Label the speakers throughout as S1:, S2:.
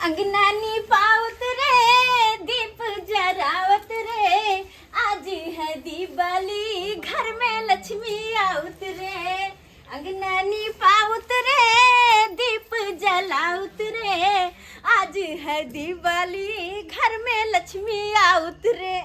S1: अंगना निपावत रे दीप जरावत रे, आज है दिवाली घर में लक्ष्मी आउत रे। अंगना निपावत रे दीप जलाउत रे, आज है दिवाली घर में लक्ष्मी आउत रे।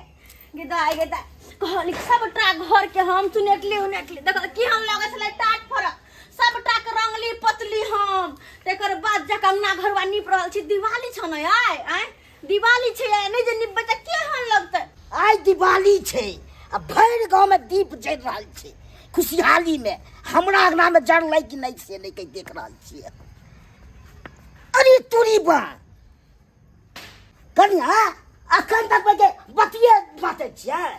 S1: गेदाय गेदाय कहली सबटा घर के हम चुनेटली उनेटली, देख की हम लगै छलै टाट फरक, सबटा के रंगली पतली हम, तकर बाद जाके अंगना घरवा नीप रहल छी। दिवाली छ ने आइ, आइ दिवाली छै आइ, नहि जे नीपबै तऽ केहन लगतै?
S2: आइ दिवाली छै आ भरि गाँव में दीप जरि रहल छै खुशहाली में, हमरा अंगना में जरलै कि नहि से नहि कहि देख रहल छियै। अरे तोरी बा कनिया, अखन तक के बतिये बाँटै छियै?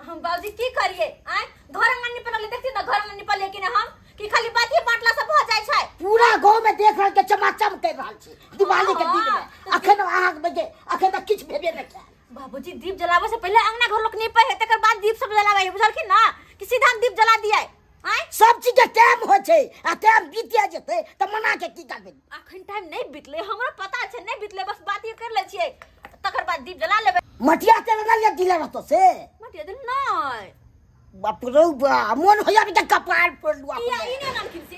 S1: हम बाबूजी की करिए, आय घर अंगना निपल लगले, देखती ना घर अंगना निपलिए कि ना हम, कि खाली बातिये बांटला से भऽ जाइ छै?
S2: पूरा गाँव में देख रहल के चमाचम कर रहल छी दिवाली के दिन में,
S1: हाँ।
S2: अखन अहाँ के अखन तक किछु भेबे नहि कयल।
S1: बाबूजी दीप जलाबै से पहिले अंगना घर लोक निपै है, तकर बाद दीप सब जलाबै है, बुझलखिन ना कि सीधा हम दीप जला दिए? आय
S2: सब चीज के टाइम होइ छै आ टाइम बीते जेतै तऽ मना के की करबै?
S1: अखन टाइम नहि बीतलै, हमरा पता छै नहि बीतलै, बस बात कर लै छियै तकर बाद दीप जला लेबै।
S2: मटिया तेल ना लिया दिला रहतो से?
S1: मटिया तेल नहि।
S2: बाप रौ बा, मोन होइया कि कपार फोड़ लू
S1: किया
S2: अपने।
S1: ई नहि अनलखिन से?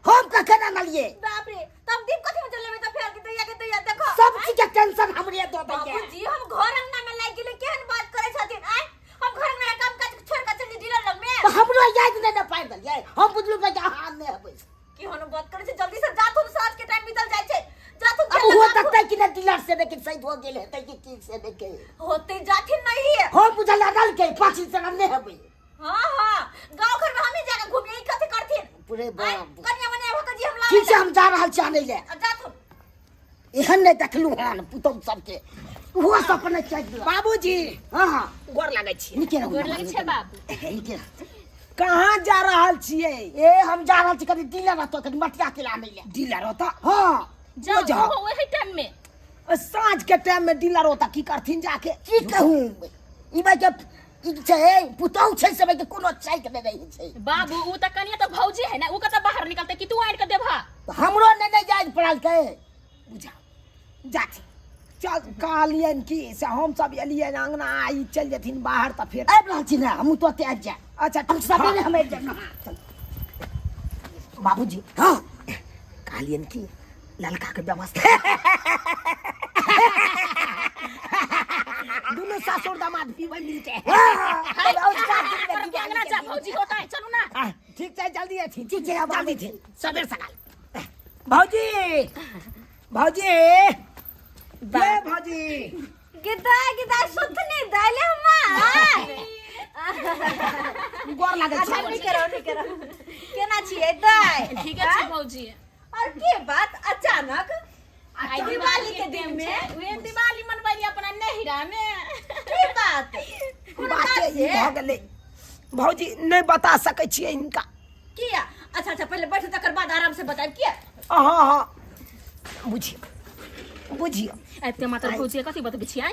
S2: हम कखन अनलियै?
S1: बाप रे, तब दीप कथी में जलेबै? तऽ फेर के दैया के दैया देखो
S2: सब चीज के टेंशन हमरे दऽ दैया।
S1: बाबूजी हम घर अंगना में लागि गेलै, केहन बात करै छथिन? आय हम घर अंगना के काम काज छोड़ के चलि डीलर लग में?
S2: तऽ हमरो याद नहि ने पारि देलियै, हम बुझलहुँ कि अहाँ नहि हेबै।
S1: केहन बात करै छै, जल्दी से जाथुन, साँझ के टाइम बीतल जाइ छै, जाथुन।
S2: अब
S1: चल
S2: हो
S1: जाथुन।
S2: देखतै कि नहि डीलर से लेकिन सही हो गेल हेतै कि की से नहि के
S1: होते जाथिन नहीं।
S2: हम बुझल अनलकै पाछी से नहि हेबै।
S1: हाँ हाँ, गांव घर में हम ही जाके घूमिए, ई कथी करथिन?
S2: पूरे
S1: आँय,
S2: बाप
S1: कनिया मनिया भऽ के जी हम
S2: ठीक छै,
S1: लाबै
S2: हम जा रहल छी आनै लए।
S1: आ जाथुन।
S2: एहन नहि देखलहुँ हन पुतहु सबके, ओहो सब अपने चलि गेल।
S3: बाबूजी।
S2: हाँ हाँ।
S3: गोर लागै छी।
S2: नीके रहू।
S4: गोर लागै छै बाबू।
S2: नीके रहू।
S3: कहाँ जा रहल छियै?
S2: ए हम जा रहल छी कनि डीलर रहतो, कनि मटिया तेल आनै लए।
S3: डीलर होता?
S2: हाँ।
S4: जाओ।
S3: जाओ।
S4: ओहो वही टाइम में।
S3: साँझ के टाइम में डीलर होता की करथिन जाके?
S2: की कहूँ, ई भाई के ई छै पुतहु छै से भाई के कोनो चाइक नहि रहै छै।
S4: बाबू उ त कनिया त भौजी है ना, उ कत बाहर निकलते कि तू आनि के देबहा?
S2: हमरो नहि नहि जाय पड़ल के।
S3: बुझा जाथि चल, कहलियनि कि से हम सब एलियनि अंगना, आ ई चलि जेथिन बाहर तऽ फेर
S2: आबि रहल छी ने हमहूँ, तो आबि जायब।
S3: अच्छा।
S2: हम सबेरे हम आबि जायब। चल।
S3: बाबूजी।
S2: हाँ।
S3: कहलियनि कि ललका के व्यवस्था, दुनू सासुर दामाद पीबै मिलके।
S2: हाँ,
S3: तब औरका दिन में
S4: पर के अंगना जा भौजी होता है, चलू ना।
S3: हाँ, ठीक छै, जल्दी अथी।
S2: ठीक छै, आब
S3: जल्दी
S2: आबै
S3: थी सबेर सकाल। भौजी भौजी ये भौजी।
S1: गिदा गिदा सुथनी दाइले हमार।
S3: गोर लागै
S1: अच्छा
S3: छै।
S1: नहीं करो नहीं करो, केना छियै दाइ?
S4: ठीक है छी भौजी।
S1: और के बात अचानक
S4: आइ
S1: दिवाली के दिन में?
S4: उहे दिवाली मनबैली अपना नैहरा में।
S1: के बात, कोनो
S3: बाते
S1: बात
S3: ई
S1: छै?
S3: भऽ गेलै भौजी, नहि बता सकै छियै हिनका।
S1: किया? अच्छा अच्छा, पहिले बैठू तकर बाद आराम से बतायब। किया?
S3: हँ हँ, बुझियौ बुझियौ।
S4: आबिते मात्र भौजी के कथी बतबै छियै?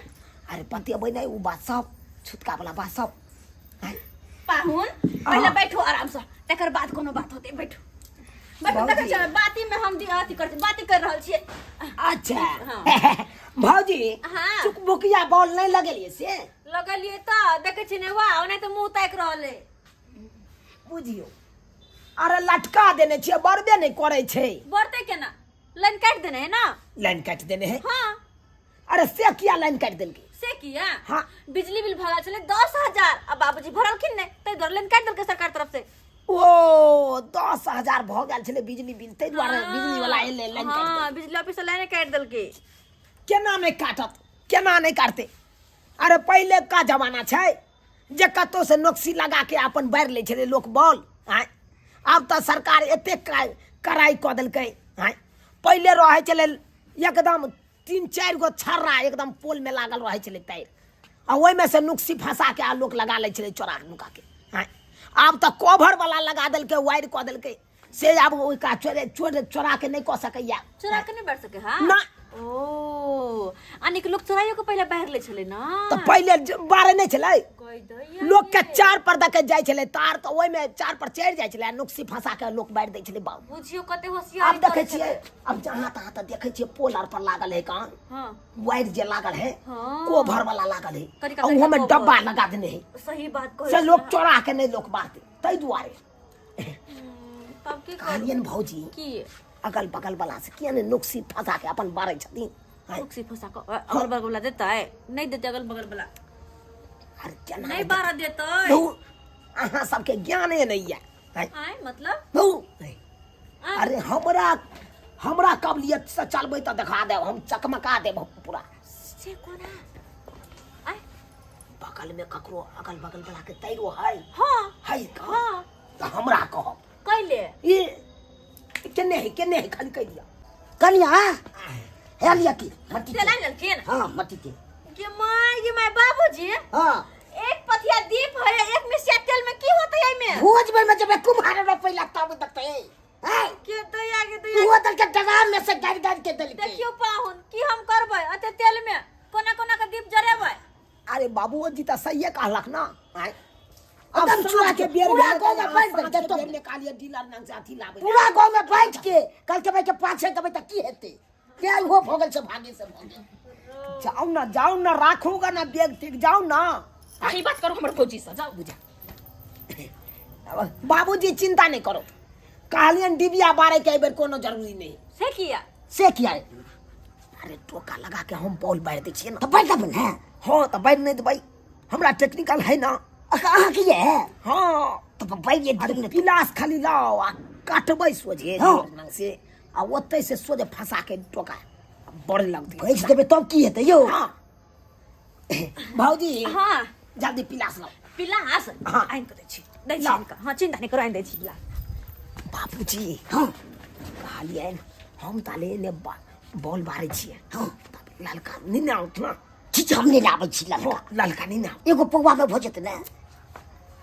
S3: अरे बतेबै नहि ओ बात सब, छुतका वाला बात सब। आँय,
S1: पाहुन पहिले बैठू आराम से, तकर बाद कोनो बात होतै। बैठू बैठू।
S3: भौजी।
S1: देखै छियै बाती में हम अथी कर बाती कर रहल छियै।
S3: अच्छा।
S1: हाँ।
S3: भौजी।
S1: हाँ।
S3: चुकभुकिया बॉल नहि लगेलियै से?
S1: लगलियै तऽ देखै छियै ने, वाह ओना तऽ मुँह ताकि रहल है।
S3: बुझियौ, अरे लटका देने छियै, बरबे नहि करै छै।
S1: बढ़तै केना, लाइन काटि देने है ना।
S3: लाइन काटि देने है?
S1: हाँ।
S3: अरे से किया लाइन काटि देलकै?
S1: से किया?
S3: हाँ।
S1: बिजली बिल भरल छलै 10,000, आ बाबूजी भरलखिन नहि, ताहि दुआरे लाइन काटि देलकै सरकार तरफ से।
S3: ओ 10,000 भऽ गेल छलै बिजली बिल, ताहि दुआरे बिजली वाला एलै लाइन काटि
S1: हाँ, बिजली ऑफिस से लाइन काटि देलकै।
S3: केना नहि काटत, केना नहि काटतै? अरे पहिले का जमाना छै जे कतहु से नोक्सी लगा के अपन बारि लै छलै लोक बॉल। आँय, आब तऽ सरकार एतेक कड़ाइ कऽ देलकै। आँय, पहिले रहै छलै एकदम 3-4 गो छर्रा एकदम पोलमे लागल रहै छलै तारि, आ ओहिमे से नुक्सी फंसा के आ लोक लगा लै छलै चोरा नुका के। आँय, आब तऽ कवर वाला लगा देलकै, वायर कऽ देलकै, से आब ओहि का चोरे चोर चोरा के नहि कऽ सकैया।
S1: चोरा के नहि बैठ सके? हाँ
S3: ना।
S1: ओ अनेक लोक चोराइयो के पहिले बाहर लै छलै ना।
S3: तऽ पहिले बारे नहि छलै। लोक के चार पर दऽ के जाइ छलै तार, तऽ ओहिमे चार पर चढ़ि जाइ छलै आ नुक्सी फंसा के लोक बारि दै छलै बाबू।
S1: बुझियौ कते होशियारी
S3: आब देखै
S1: करै
S3: छियै
S1: छलै।
S3: आब जहाँ तहाँ तऽ देखै छियै पोल आर पर लागल है कान
S1: हाँ
S3: वायर जे लागल है,
S1: हाँ।
S3: कोभर वाला लागल है,
S1: कनिका
S3: आ ओहो में
S1: कनिका
S3: डब्बा
S1: कोभर।
S3: लगा देने है,
S1: सही बात कहै
S3: से
S1: छी
S3: लोक
S1: अहाँ।
S3: चोरा के नहीं लोक मारते, ताहि दुआरे।
S1: तब की करू?
S3: कहलियनि भौजी
S1: की
S3: अगल बगल वाला से किया ने नुक्सी फंसा के अपन बारै छथिन? आँय?
S1: नुक्सी फंसा के अगल बगल वाला देतै? नहि देतै अगल बगल वाला।
S3: अरे केना
S1: नहि
S3: देतै?
S1: बारह देतै।
S3: धू, अहाँ सबके ज्ञाने नहि यऽ। आँय?
S1: आँय मतलब
S3: धू, नहि। अरे हमरा हमरा काबिलियत से चलबै तऽ देखा देब, हम चकमका देब हम पूरा।
S1: से कोना? आँय?
S3: बगल में ककरो अगल बगल वाला के तैरो है?
S1: हाँ।
S3: है का?
S1: हाँ।
S3: तऽ हमरा कहब
S1: कैले
S3: ई केने है, केने है, खाली कहि दिअ।
S2: कनिया हे लिअ की मट्टी
S1: तेल
S2: तेल।
S1: आनि लेलखिन?
S2: हाँ, मट्टी तेल।
S1: गे my, गे my, बाबूजी।
S2: हाँ।
S1: एक पथिया दीप है, एक मिसिया तेल में की होतै एहिमे?
S2: भोज में में जब कुम्हार रोपैला तब देखते हैं।
S1: के दया, के दया।
S2: उहो दल के डराम में से गारि गारि के देलकै।
S1: देखियौ पाहुन, की हम करबै अते तेल में? कोना कोना के दीप जरेबै?
S3: अरे बाबूजी तऽ सहिए कहलक ना। आँय? अब
S2: एकदम चुरा
S3: साँझ
S2: के
S3: बेर
S2: पूरा
S3: भेलै
S2: गाँव में
S3: तऽ
S2: बाँटि
S3: साँझ
S2: देलकै
S3: के
S2: तो।
S3: बेर निकालिए डीलर लग से अथी लाबै।
S2: पूरा गाँव में बाँटि के कहलकै भाई के पाछे देबै तऽ की हेतै? तेल हो भऽ गेल से भागे से भऽ गेल।
S3: जाउ ना, जाउ ना, राखूगा ना बैग ठीक, जाउ ना।
S4: अहीं बात करू हमर भौजी से, जाउ।
S3: बुझा बाबूजी, चिंता नहीं करो, कहलियन डिबिया बारे के एहि बेर कोनो जरूरी नहीं।
S1: से किया?
S2: से किया?
S3: अरे टोका लगा के हम बॉल बारि दै छियै ना।
S2: तऽ बाँटि देबै ने?
S3: हाँ, तऽ बारि नहि देबै, हमरा टेक्निकल है ना।
S2: अहाँके ये है?
S3: हाँ।
S2: तऽ बारि
S3: अरे
S2: दियौ ने।
S3: पिलास खाली लाओ आ काटबै सोझे
S2: हाँ।
S3: लग से आ ओतै से सोझे फंसा के टोका बड़े लगतै।
S2: घसि देबै तब की हेतै यौ?
S3: हाँ भौजी।
S1: हाँ।
S3: जल्दी पिलास लाओ।
S1: पिलास?
S3: हाँ।
S1: आनि कऽ दै छी, दै छी।
S3: लाओ।
S1: आनि कऽ, हाँ, चिंता नहि करू, आनि दै छी पिलास।
S3: बाबूजी।
S2: हाँ।
S3: कहलियनि हम ताले ने बॉल बारै छियै।
S2: हाँ।
S3: ललका नहि ने आउत ना?
S2: ठीक छै, हम नहि लाबै छी ललका।
S3: हाँ, ललका नहि ने।
S2: एगो पौआ में भऽ जेतै ने?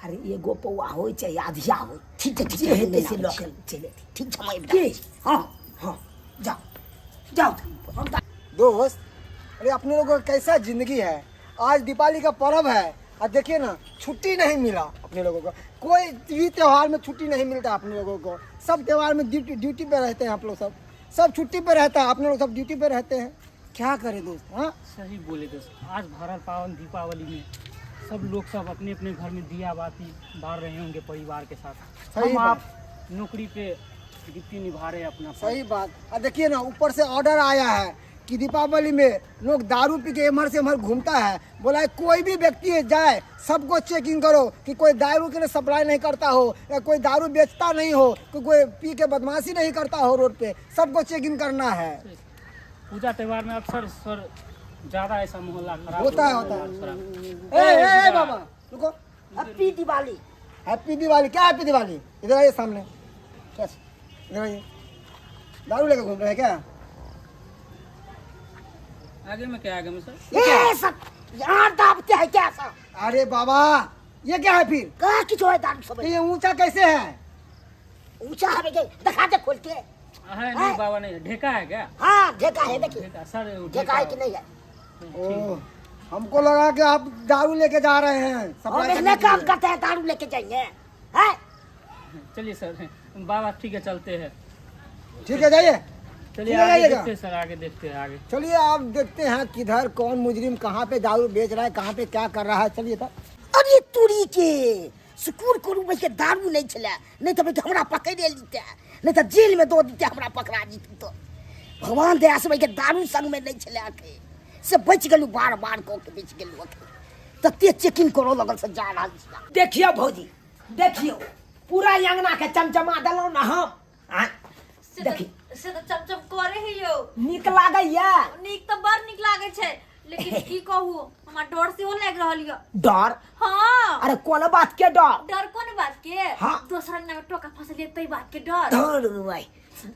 S3: अरे एगो पौआ होइ छै या आधिया होइ।
S2: ठीक छै, ठीक
S3: जे
S2: छै, हम
S3: हेतै
S2: नहि
S3: से
S2: लाबै
S3: लऽ
S2: छी।
S3: के चलि एतै।
S2: ठीक छै, हम आबि
S3: की?
S2: रहल छी। हाँ।
S3: हाँ, जाओ जाओ, हम तऽ
S5: दोस्त, अरे अपने लोगों का कैसा जिंदगी है। आज दीपावली का पर्व है और देखिए ना, छुट्टी नहीं मिला अपने लोगों को। कोई भी त्यौहार में छुट्टी नहीं मिलता अपने लोगों को। सब त्यौहार में ड्यूटी ड्यूटी पे रहते हैं आप लोग। सब सब छुट्टी पे रहता है, अपने लोग सब ड्यूटी पे रहते हैं। क्या करें दोस्त? हाँ,
S6: सही बोले दोस्त। आज भरल पावन दीपावली में सब लोग सब अपने अपने घर में दिया बाती बार रहे होंगे परिवार के साथ।
S5: सही
S6: हम
S5: बात।
S6: आप नौकरी पे ड्यूटी निभा रहे हैं अपना फर्ज।
S5: सही बात। और देखिए ना, ऊपर से ऑर्डर आया है कि दीपावली में लोग दारू पी के एम्हर से एम्हर घूमता है। बोला है कोई भी व्यक्ति जाए, सबको चेकिंग करो कि कोई दारू के लिए सप्लाई नहीं करता हो या कोई दारू बेचता नहीं हो, कि कोई पी के बदमाशी नहीं करता हो रोड पे। सबको चेकिंग करना है।
S6: पूजा त्योहार में अक्सर सर ज्यादा ऐसा मोहल्ला खराब
S5: होता है, होता है।
S6: खराब।
S5: ए, ए, ए, बाबा रुको।
S2: हैप्पी दिवाली।
S5: हैप्पी दिवाली क्या? हैप्पी दिवाली, इधर आइए सामने। इधर आइए। दारू लेके घूम रहे हैं क्या?
S6: आगे में क्या, आगे में सर?
S2: ये सब यहाँ दाबते हैं क्या सब?
S5: अरे बाबा, ये क्या है फिर?
S2: कहाँ किछु है दारू सब।
S5: ये ऊंचा कैसे है?
S2: ऊंचा है के दिखा दे खोल के।
S6: है नहीं बाबा, नहीं, ढेका है क्या?
S2: हाँ, ढेका है, देखिए।
S6: ढेका सर, वो
S2: ढेका है कि नहीं है?
S5: ओ, हमको लगा कि आप दारू लेके जा रहे हैं
S2: हम
S5: सप्लाई
S2: इतने
S5: करने के
S2: काम
S5: लिए।
S2: करते हैं, दारू लेके जाएंगे हैं?
S6: चलिए सर, बाबा ठीक है, चलते हैं।
S5: ठीक है, जाइए।
S6: चलिए।
S5: ठीक है,
S6: आगे
S5: जाइएगा।
S6: देखते हैं सर, आगे देखते हैं आगे।
S5: चलिए, आप देखते हैं किधर कौन मुजरिम कहाँ पे दारू बेच रहा है, कहाँ पे क्या कर रहा है। चलिए तब।
S2: अरे तोरी के, सुकूर करू भाई के दारू नहीं छले, नहीं तो भाई के हमरा पकड़े लीते, नहीं तो जेल में दो दीते हमरा, पकड़ा जीती तो। भगवान दया से भाई के दारू संग में नहीं छले अखे से बच गेलू, बार बार कऽ के बच गेलू। अखे तते चेकिंग करऽ लगल से जा रहल छी।
S3: देखियौ भौजी, देखियौ, पूरा अंगना के चमचमा देलहुँ ने हम। आँय?
S1: से तऽ
S3: देखी।
S1: से तऽ चमचम करे है यौ।
S3: नीक लागैया?
S1: नीक तऽ बड़ नीक लागै छै, लेकिन की कहू, हमरा डर सेहो लागि रहल यऽ।
S3: डर?
S1: हाँ।
S3: अरे कोन बात के डर?
S1: डर कोन बात के?
S3: हाँ।
S1: दोसर अंगना में टोका फंसलियै तै बात के डर।
S3: धर भाई।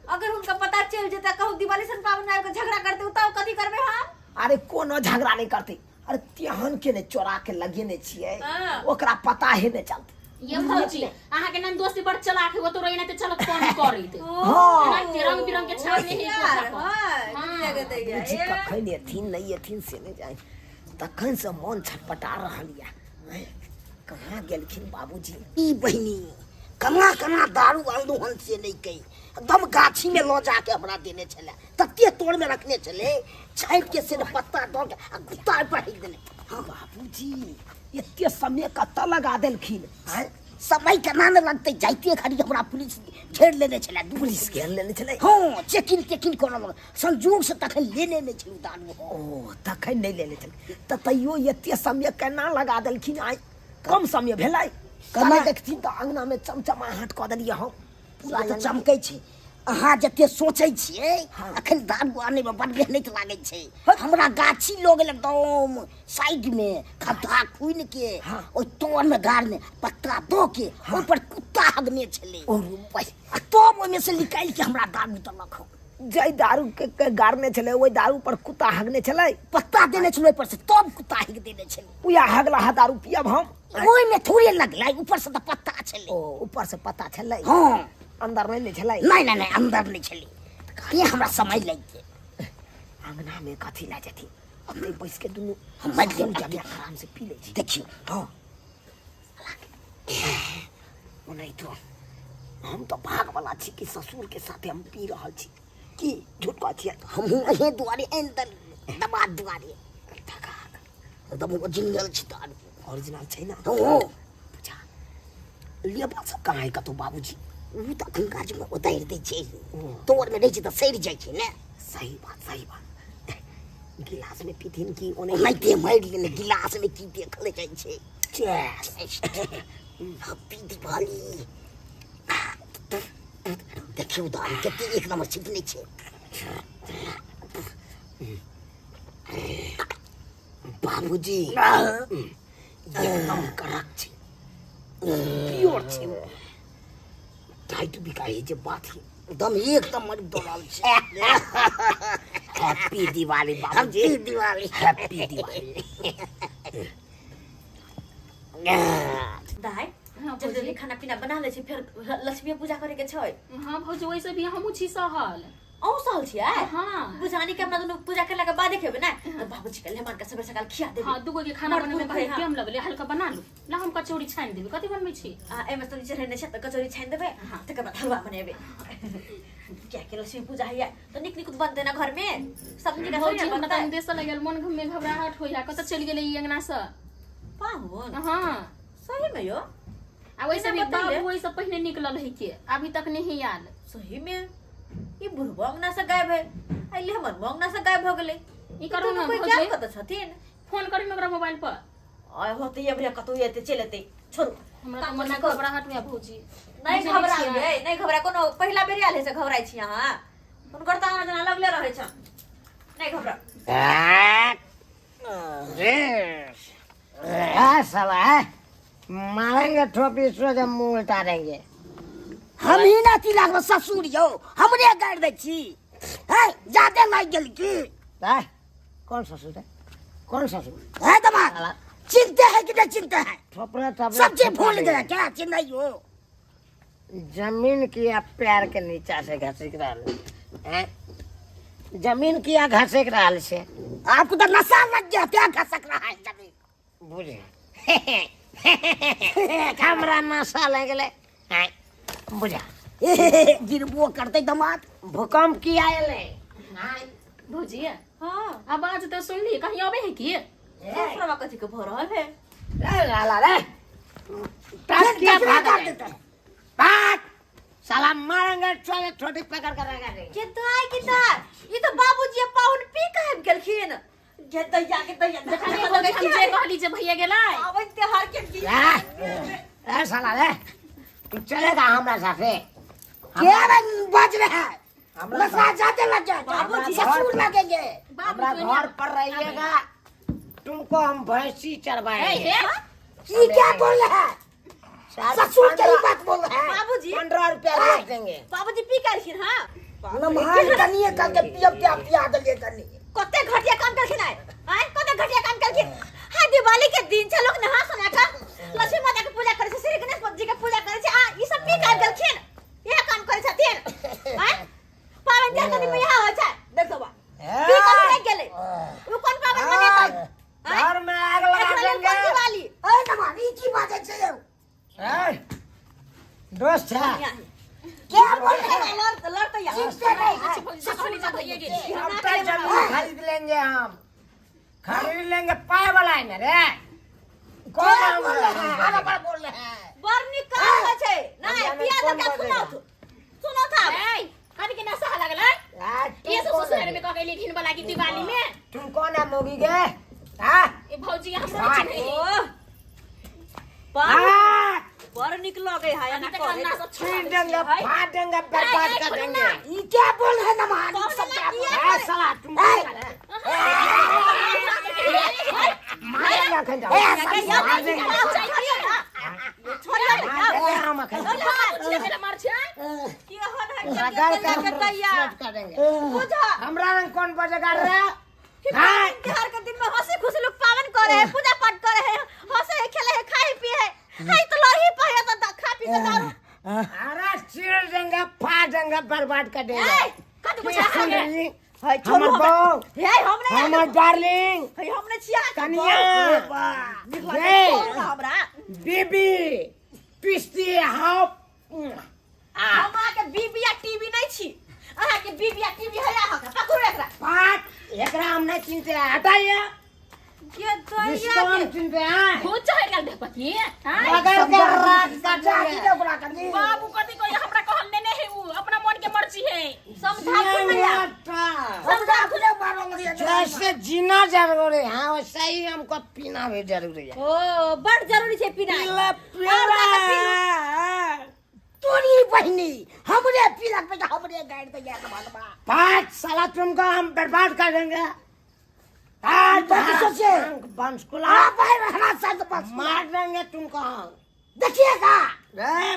S1: अगर हुनका पता चलि जेतै, कहू दिवाली सन पाबनि आबि कऽ झगड़ा करतै, तब कथी करबै हम?
S3: अरे कोनो झगड़ा नहीं करते। अरे तेहन के ने चोरा के लगेने छियै,
S1: हाँ।
S3: ओकरा पता ही नहीं चलते।
S4: ये भौजी, अहाँ के ननदोसी बड़ चलाक है, वो तो रही ना ते चलत कौन करैत।
S3: हाँ।
S4: एनाहिते रंग बिरंग के छाप नहीं है
S1: होशियार,
S4: कोठा पर।
S1: हाँ,
S4: हाँ।
S1: लगैत है।
S3: बुझी कखन एथिन नहीं एथिन से नहीं जाए, तखन से मन छटपटा रहल यऽ। कहाँ गेलखिन बाबूजी?
S2: ई बहिनी केना केना दारू अनलहुँ हन से नहि कही, एकदम गाछीमे लऽ जाके हमरा देने छलै, तते तोड़मे रखने छलै, छाँटि के से पत्ता दऽ के आ गुत्ता पर हेक देने।
S3: हँ बाबूजी, एते समय कतऽ लगा देलखिन?
S2: आँय, समय केना ने लगतै, जाइते घड़ी हमरा पुलिस घेर लेने छलै।
S3: पुलिस घेर लेने छलै?
S2: हँ, चेकिंग तेकिंग करऽ लगल, संजोग से तखन लेने नहि छलहुँ दारू।
S3: ओ तखन नहि लेने छलै तऽ तैयो एते समय केना लगा देलखिन? आइ कम समय भेलै? केना देखथिन तऽ अङ्गनामे चमचमाहट कऽ देलियै हम
S2: पूरा। तऽ चमकै छै, अहाँ जते सोचै छियै। अखन दारू आनैमे बड मेहनत लागै छै। हमरा गाछी लऽ गेल एकदम साइडमे खद्धा खुनि के, ओहि तरमे गाड़ने पत्ता दऽ के, ओहि पर कुत्ता हगने छलै, आ तब ओहिमे से निकालि के हमरा दारू देलक हन।
S3: जाहि दारू के गाड़ने छलै ओहि दारू पर कुत्ता हगने छलै?
S2: पत्ता देने छलै ओहि पर से, तब कुत्ता हगि देने छलै।
S3: उएह हगला दारू पियब हम?
S2: ओहिमे थोड़े लगलै, ऊपर से तऽ पत्ता छलै।
S3: ओ ऊपर से पत्ता छलै?
S2: हँ।
S3: अंदर नहि ने छलै?
S2: नहि नहि नहि, अंदर नहि छलै, के हमरा समय लागि गेल।
S3: अंगना में कथी लए जेथिन, अपने बैस के दुनू
S2: हम मरि गेल।
S3: जब आराम से पी लै छी।
S2: देखियौ।
S3: हँ, ओनाहितो हम तऽ भागवला छी कि ससुर के साथे हम पी रहल छी। की झूठ कहै छियै?
S2: हमहूँ अहे दुआरे आनि देलियै, दबा दुआरे एकदम ओरिजिनल छै दारू।
S3: ओरिजिनल छै ने?
S2: हँ।
S3: पूजा लेबर सब कहाँ है कतौ बाबूजी?
S2: ओ तऽ अखन गाछमे उतारि दै छै, तोरमे रहै छै तऽ सड़ि जाइ छै ने।
S3: सही बात, सही बात। गिलास में पीथिन कि ओने?
S2: ओनाहिते मारि लेने, गिलासमे की देखल जाइ छै। हैप्पी दिवाली। देखियौ दारू कते एक नंबर छिटने छै।
S3: बाबूजी, एकदम कड़क छै, प्योर छै, टाइट बिकाइ जे बात है।
S2: एकदम एक नंबर दौड़ल छै।
S3: हैप्पी दिवाली बाबूजी।
S2: हैप्पी दिवाली।
S3: हैप्पी दिवाली।
S1: दाइ,
S4: हाँ,
S1: जल्दी जल्दी
S4: भौजी।
S1: खाना पीना बना लै छी, फेर लक्ष्मी पूजा करे के छै।
S4: हाँ भौजी, वैसे भी हमहूँ छी सहल।
S1: अहूँ सहल छियै?
S4: हाँ।
S1: बुझानी के अपना दुनू पूजा करला के बादे खेबै ने, तऽ बाबूजी के मेहमान के सबेर सकाल खिया देबै।
S4: हाँ, दूगो के खाना
S1: बड़
S4: बनबै में
S1: पुरुख है,
S4: बहुत टाइम लगलै, हल्का बना लू ला, हम कचौड़ी छानि देबै। कथी बनबै छी?
S1: आ एहिमे सब्जी चढ़ेने छै तऽ कचौड़ी छानि देबै।
S4: हाँ।
S1: तकर बाद हलुआ बनेबै, कियाकि लक्ष्मी पूजा होइया तऽ नीक नीक बनतै ने घरमे सब नीक।
S4: भौजी, हमरा तऽ देश लगल मन में घबराहट होइया, कतऽ चलि गेलै ई अंगना से
S1: पाहुन?
S4: हाँ।
S1: सही में यो।
S4: आ वैसे भी
S1: बिना बतैले?
S4: बाबू ओहिसँ पहिने निकलल है के अभी तक नहीं आयल।
S1: सही में ई बुढ़बो अंगना से गायब है, अइले हमर अंगना से गायब भऽ गेलै।
S4: ई करू ने
S1: कोई
S4: भौजी।
S1: जान कतऽ छथिन?
S4: फोन करी ने ओकरा मोबाइल पर।
S1: आय होते ये भैया, कतौ एते चलि एतै, छोड़ू।
S4: हमरा तऽ
S1: काम
S4: मन
S1: करू।
S4: घबराहट हुए भौजी।
S1: नहि
S4: बुझै
S1: घबराउ
S4: छियै।
S1: यै, नहि घबरा, कोनो पहिला बेर आयल है से घबराइ छी अहाँ? हुनकर तऽ आना जाना लगले रहै छनि, नहि घबराउ।
S7: रे साला है, मारेंगे ठोपी सो जब मुंह उल्टा देंगे।
S2: हम ही ना की लागलो ससुर यौ, हमरे गाड़ि दै छी है, जादे लागि गेल की?
S7: है, कौन ससुर है? कौन ससुर
S2: है दमाद? चिंते है कि नहीं चिंते है?
S7: थोपड़े थोपड़े
S2: सब चीज
S7: छुपा
S2: भूल
S7: देंगे।
S2: गए क्या? चिन्है हो?
S7: जमीन किया पैर के नीचा से घसक रहल हैं? जमीन किया घसक रहल छै?
S2: आपको तो नशा लग गया, क्या घसक रहा है जमीन?
S7: बुझे हमरा नशा लगलै हैं? बुझा
S2: गिरबो करते दमाद।
S7: भूकंप किया एलै?
S4: भौजी।
S1: हाँ।
S4: आवाज तऽ सुनली, कहीं अबै है की?
S1: ससुरवा कथी के भऽ रहल है?
S7: रे लाला रे, टस किया
S2: कितना
S7: भाग
S2: कर
S7: गए?
S2: देते हैं?
S7: भाग साला, मारेंगे चोरे छोटी पकड़ कर रखा देंगे।
S1: के दाइ, के दाइ, ई तऽ बाबूजी आ पाहुन पी के आबि गेलखिन। गे दैया, गे दैया।
S4: देखलियै भौजी, हम जे कहली जे भैया गेलै।
S1: पाबनि त्योहार के दिन।
S7: रे रे साला रे, तू चलेगा हमरा साथे?
S2: क्या रे बज रहा है?
S7: हमरा
S2: नशा जाते लग गया,
S7: हमरा
S2: ससुर लगेंगे।
S4: बाबू
S7: हमरा
S4: तो
S7: घर पर रहिएगा, तुमको हम भैंसी चरवाएंगे।
S4: हे।
S2: की क्या बोल रहा है? ससुर के ही बात बोल रहा है।
S1: बाबूजी।
S7: 15 रुपया रोज देंगे।
S1: बाबूजी पी के एलखिन। हाँ।
S2: नमहान कनिए करके पियब क्या, पिया देलिए कनी।
S1: कते घटिया काम केलखिन आइ, आइ कते घटिया काम केलखिन। हाय, दिवाली के दिन छै, लोक नहा सोना के लक्ष्मी माता के पूजा करै छै, श्री गणेश जी के पूजा करै छै, आ ई सब पी के आबि गेलखिन, इएह काम करै छथिन। आइ पाबनि तिहार के दिन में इएह होइ छै। देखो बा, पी के लागि गेलै, उ कोन पाबनि मनेतै?
S7: घर में आग लगा
S1: एकरा लेल
S7: देंगे।
S1: कोन दिवाली?
S2: ए नमहान, ई की बाजै
S7: दोस्त है
S1: बढ़िया है।
S2: क्या बोल रहे हैं
S1: लड़ लड़ते यार
S4: ससुर जी भैया गेल
S7: हम तो जमीन खरीद लेंगे, हम खरीद लेंगे, पाए वाला है ना रे। कौन
S2: क्या बोल रहे हैं, आगे बढ़ बोल रहे हैं।
S1: बड़ नीक काम होइ छै। नहि
S7: हम
S1: पिया
S7: कौन
S1: दऽ के
S7: बजेगा?
S1: सुनाउ सुनाउ था।
S4: ए कथी के नशा लागल है? ये सब ससुराल में कह गेली घिन वाला की दिवाली में।
S7: तुम कौन है मोगी के? हाँ
S4: ए भौजी हमरो के चिन्है
S1: ओ बड़
S7: हाँ
S1: बड़ नीक लगै है एना
S4: अभी तक
S1: करे।
S4: नशा
S7: छीन
S4: छोड़ा
S7: देंगे, फाड़ देंगे, बर्बाद कर देंगे।
S2: ई क्या बोल रहे हैं नमहानी सब क्या बोल रहे
S7: ए साला तुम कौन है? मारेंगे अखन जाओ। मार देंगे। मार देंगे हम अखन।
S1: की होन है
S7: रगड़
S1: के
S7: कर
S1: दैया
S7: सेट कर देंगे।
S1: बुझा
S7: हमरा रंग कौन बजेगा रे? हाँ।
S1: त्योहार के दिन में हंसी खुशी लोग पावन करे है, पूजा पाठ करे है, हंसे है, खेले है, खाए पिए है। है तो लड़ी पे तो खा पी के दारू।
S7: अरे चीर देंगे, फाड़ देंगे, बर्बाद कर देंगे।
S1: ए कत बुझा
S7: की सुन
S1: है
S7: रही?
S1: है छोड़ू
S7: हमर
S1: हमरा।
S7: बहू,
S1: हे हम नहीं
S7: हमर डार्लिंग,
S1: हे हम नहीं छिया
S7: कनिया,
S1: रे हमरा
S7: बीबी, पिस्ती हाउ।
S1: हम अहाँ के बीबी या टीवी नहीं छी। अहाँ के बीबी या टीवी है अहाँ के पकड़ू एकरा।
S7: पाँच एकरा हम नहीं चिनते हैं, हटाइए।
S1: के दैया
S7: इसको हम चिनते हैं।
S4: भूत चढ़ गेल देखपति हां
S7: रगड़ के राख कर देंगे।
S2: ओकरा कनी
S4: बाबू कथी कोई हमरा कहल ने है, उ अपना मन के मर्जी है।
S1: समझा भैया,
S2: समझा खुले मारोगे।
S7: जैसे जीना जरूरी है वैसे ही हमको पीना भी जरूरी है।
S1: ओ बड़ जरूरी छै पीना।
S7: पीला पीला।
S2: तोरी बहिनी हमरे पीलक बेटा हमरे गाड़ दे यार भगवा।
S7: पाँच साला तुमको हम बर्बाद कर देंगे।
S2: सोचे
S7: बंसकुला
S2: आप भाई रहना साथ बस
S7: मार देंगे तुमको हम।
S2: देखिएगा
S7: ए,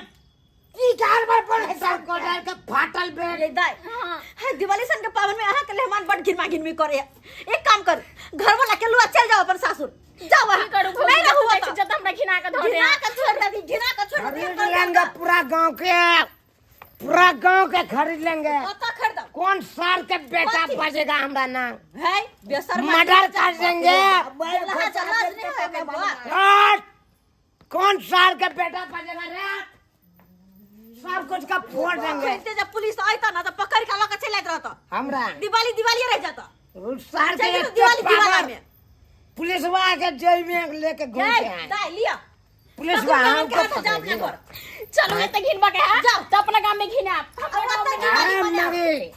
S2: की कार पर बोल रहे
S7: सब को डाल के फाटल बेड।
S1: रे दाई है दिवाली सन के पावन में अहाँ के मेहमान बड़ घिनमा घिनमी करे। एक काम कर, घर वाला के लुआ चल जाओ अपन सासुर जाओ।
S4: की
S1: अहाँ
S4: करू
S1: नहीं रहू
S4: भौजी
S1: ओतऽ।
S4: जब हमरा घिना के धऽ दे।
S1: घिना के छोड़ देती, घिना के छोड़ देती।
S7: खरीद लेंगे पूरा गांव के, पूरा गांव के खरीद लेंगे।
S1: ओतऽ खरीदब
S7: कौन सार के बेटा
S1: कथी?
S7: बजेगा हमरा नाम?
S1: है बेशर्मा
S7: मर्डर कर देंगे।
S1: लहा चला नहीं होय के बुआ।
S7: हट! कौन सार के बेटा बजेगा रे? सब कुछ का फोड़ देंगे।
S1: खरीदते जब पुलिस आयता ना तो पकड़ के लऽ के चलि जाइत रहता।
S7: हमरा
S1: दिवाली दिवाली रह जाता।
S7: उस सार के
S1: चलि
S7: एते
S1: दिवाली दिवाला
S7: पावर,
S1: में
S7: पुलिसवा के जेब में लेके घूमते
S1: ए
S7: हैं।
S1: दाई लिया
S7: पुलिसवा
S1: पकड़
S7: हमको
S1: के हाथ जाओ अपना
S7: पकड़ेगी।
S1: घर।
S4: चलू एते घिनबा के है
S1: जाओ।
S4: तो अपना गांव में घिना
S1: अब ओतऽ दिवाली
S7: अरे
S1: मनाओ।
S7: मरी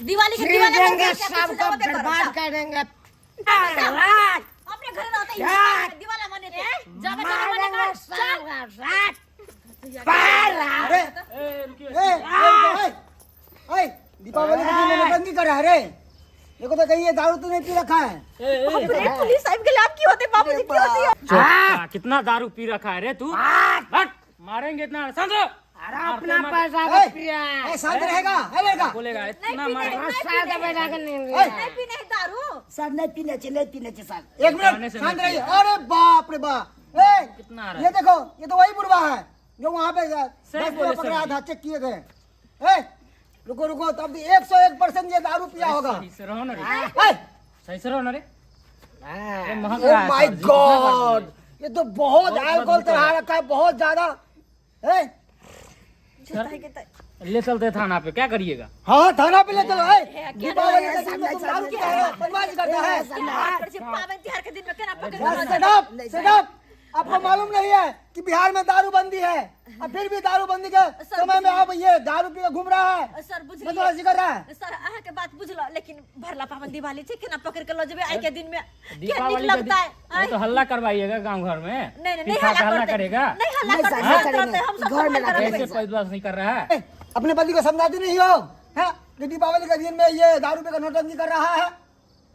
S1: दिवाली के
S7: छीन
S1: दिवाली
S7: देंगे, सबको बर्बाद कर देंगे। रात
S1: अपने घर रहते
S7: यार।
S1: दिवाला मनेते।
S4: जाबे
S7: मार
S4: मने
S7: देंगे
S4: कर
S7: सब रात पार
S5: अरे
S6: ए रुकिए।
S5: ए ए, ए, ए, दीपावली के दिन में नौटंकी कर रहा है रे। देखो तो कहीं ये दारू तो नहीं पी रखा है।
S6: ए, ए,
S1: बाप रे, पुलिस आबि गेलै। आब की होतै बाबूजी, की होतै?
S6: चोट्टा, कितना दारू पी रखा है रे तू? हट, मारेंगे इतना। शांत रहो।
S7: अरे अपना पैसा
S5: ए,
S7: का पिया।
S5: ए, शांत रहेगा ए लड़का।
S6: बोलेगा इतना
S1: नहीं
S6: मारेंगे।
S1: पीने,
S7: सार का पैसा का नहीं
S5: ए,
S7: लिया।
S1: नहीं पीने है दारू।
S2: सर नहीं पीने छे, नहीं पीने छे सर।
S5: एक मिनट
S6: खाने से
S5: शांत
S6: नहीं
S5: रहिए। अरे बाप रे बाप, ए
S6: कितना आ रहा है?
S5: ये देखो, ये तो वही बुढ़वा है जो वहाँ पे
S6: सही
S5: 10
S6: बोले
S5: किलो पकड़ा
S6: सर
S5: था, चेक किए थे। ए रुको रुको, तब भी 101% ये दारू पिया होगा।
S6: सही से रहो ना रे,
S5: ए,
S6: सही से रहो ना रे।
S7: हाँ।
S6: ये महक
S5: ओ
S6: रहा है
S5: my
S6: sir जी, कितना दारू
S5: गॉड, ये तो बहुत
S6: बहुत
S5: अल्कोहल
S6: बदबू कर
S5: चढ़ा
S6: रहा है।
S5: रखा है, बहुत ज्यादा। ए
S1: झूठा के त
S6: ले चलते थाना पे, क्या करिएगा?
S5: हाँ थाना पे ले चलो। ए दीपावली के दिन में तुम दारू पीता है, बदमाशी करता है।
S1: केना पकड़ छै पावन तिहार के दिन में केना पकड़ के
S5: सेट अप, सेट अप। आपको मालूम नहीं है कि बिहार में दारू बंदी है और फिर भी दारू बंदी के समय में आप ये दारू पी के घूम रहा है,
S1: सर बुझलिए
S5: बदमाशी कर रहा है।
S1: सर अहाँ के बात बुझलो, लेकिन भरला पावन दिवाली छै, केना पकड़ के ल जेबै आइ के दिन में? के नीक
S6: दीपावली के
S1: लगता है?
S6: दिन ये तो हल्ला करवाइएगा गांव घर में।
S1: नहीं नहीं
S6: फिर
S1: नहीं
S6: खा के
S1: हल्ला
S6: हल्ला
S1: करते
S6: करेगा।
S1: नहीं हल्ला
S2: नहीं
S1: करते,
S2: सर,
S1: शांत
S2: नहीं
S1: रहते, हम सब
S2: घर में
S1: संभाल के
S6: कैसे
S1: रखबै।
S6: बदमाशी कर रहा है?
S5: ए, अपने पति को समझाती नहीं हो है कि दीपावली के दिन में ये दारू पी के नौटंकी कर रहा है।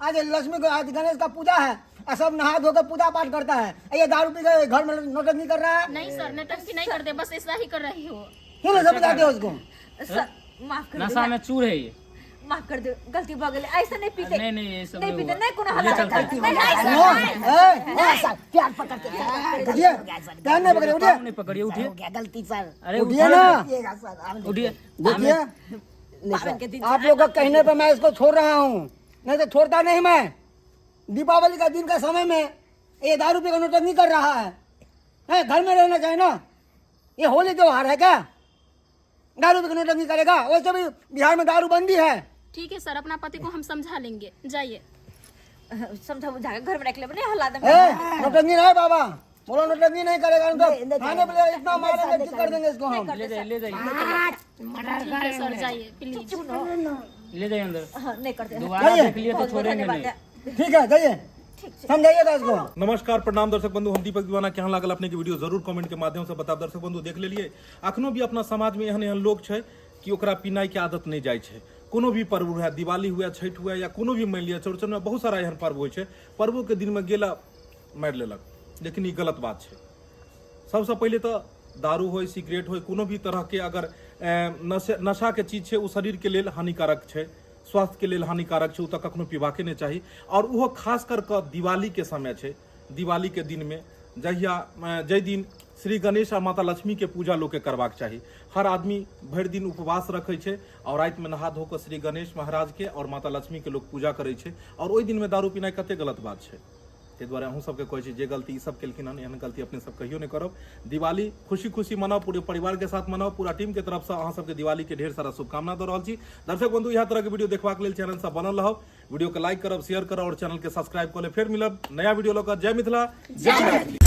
S5: आज लक्ष्मी को, आज गणेश का पूजा है और सब नहा धोकर पूजा पाठ करता है, ये दारू पी के घर में नौटंकी कर रहा है।
S4: नहीं सर नौटंकी नहीं करते, बस ऐसा ही कर रही हो।
S5: क्यों नहीं समझाते हो उसको?
S1: सर माफ कर
S6: नशा
S1: दो,
S6: में चूर है ये।
S1: माफ कर दो, गलती भ गेलै। ऐसे नहीं पीते,
S6: नहीं नहीं ये सब
S1: नहीं पीते,
S6: हुआ।
S1: नहीं कोनो
S6: ले
S1: हल्ला
S6: चलते
S1: करते।
S6: हैं।
S1: नहीं नहीं
S5: नो,
S1: सर,
S5: ए,
S2: नहीं सर प्यार पकड़ के सर,
S5: उठिए,
S2: हो गया सर,
S5: ध्यान नहीं पकड़िए, उठिए।
S6: पाँव नहीं पकड़िए, उठिए।
S2: हो गया गलती सर।
S6: अरे
S5: उठिए
S6: उठो
S5: ना।
S6: ना,
S2: पिएगा सर, हम
S6: उठिए।
S5: देखिए
S1: पावन के दिन
S5: आप लोग का कहने पर मैं इसको छोड़ रहा हूँ, नहीं तो छोड़ता नहीं मैं। दीपावली का दिन का समय में ये दारू पी का नौटंकी कर रहा है, हैं, घर में रहना चाहिए ना। ये होली त्योहार है क्या? दारू भी नौटंकी करेगा? वैसे भी बिहार में दारू बंदी है।
S4: ठीक है सर, अपना पति को हम समझा लेंगे, जाइए।
S1: समझा बुझा के घर में रख लेबै, नहीं हल्ला देबै।
S5: ए, नौटंकी नहीं बाबा, बोलो नौटंकी नहीं करेगा नहीं
S2: नहीं,
S5: तो
S2: नहीं
S5: थाने पे इतना मारेंगे कि कर देंगे इसको हम।
S6: ले जाइए, ले जाइए।
S4: ठीक है सर, जाइए प्लीज।
S6: ले जाइए अंदर।
S1: हाँ, नहीं करते।
S6: दोबारा
S5: जाइए।
S6: देख लिए तो
S1: बहुत बहुत
S6: छोड़ेंगे
S1: धन्यवाद।
S6: नहीं।
S5: ठीक है, जाइए, समझाइएगा इसको।
S8: नमस्कार, प्रणाम दर्शक बंधु, हम दीपक दीवाना। केहन लागल अपने के वीडियो जरूर कमेंट के माध्यम से बताब। दर्शक बंधु देख लेलिए, अखनो भी अपना समाज में एहन एहन लोग छै कि ओकरा पीनाइ के आदत नहीं जाइ छै। कोनो भी पर्व हुए, दिवाली हुए, छठि हुए या कोनो भी मानि लिअ चौड़चन में बहुत सारा एहन पर्व होइ छै, पर्वो के दिन में गेला मारि लेलक, लेकिन ई गलत बात छै। सबसँ पहिले तऽ दारू होय, सिगरेट होय, कोनो भी तरहके अगर नशाके चीज छै, ओ शरीरके लेल हानिकारक छै, स्वास्थ्यके लेल हानिकारक छै, ओ तऽ कखनो पीबाके नहि चाही। आओर ओहो खास कर कऽ दिवालीके समय छै, दिवालीके दिनमे जहिया जाहि दिन श्री गणेश आ माता लक्ष्मीके पूजा लोकके करबाक चाही, हर आदमी भरि दिन उपवास रखै छै आओर रातिमे नहा धो कऽ श्री गणेश महाराजके आओर माता लक्ष्मीके लोक पूजा करै छै, आओर ओहि दिनमे दारू पीनाइ कते गलत बात छै। ताहि दुआरे अहूँ सबके कहै छी जे गलती ई सब केलखिन हन, एहन गलती अपने सब कहियो नहि करब। दिवाली खुशी खुशी मनाउ, पूरे परिवार के साथ मनाउ। पूरा टीम के तरफ से अहाँ सबके दिवाली के ढेर सारा शुभकामना दऽ रहल छी। दर्शक बंधु, इएह तरह के वीडियो देखबाक लेल चैनल से बनल रहब, वीडियो के लाइक करब, शेयर करब और चैनल के सब्सक्राइब कऽ लेब। फेर मिलब नया वीडियो लऽ कऽ। जय मिथिला, जय मैथिली।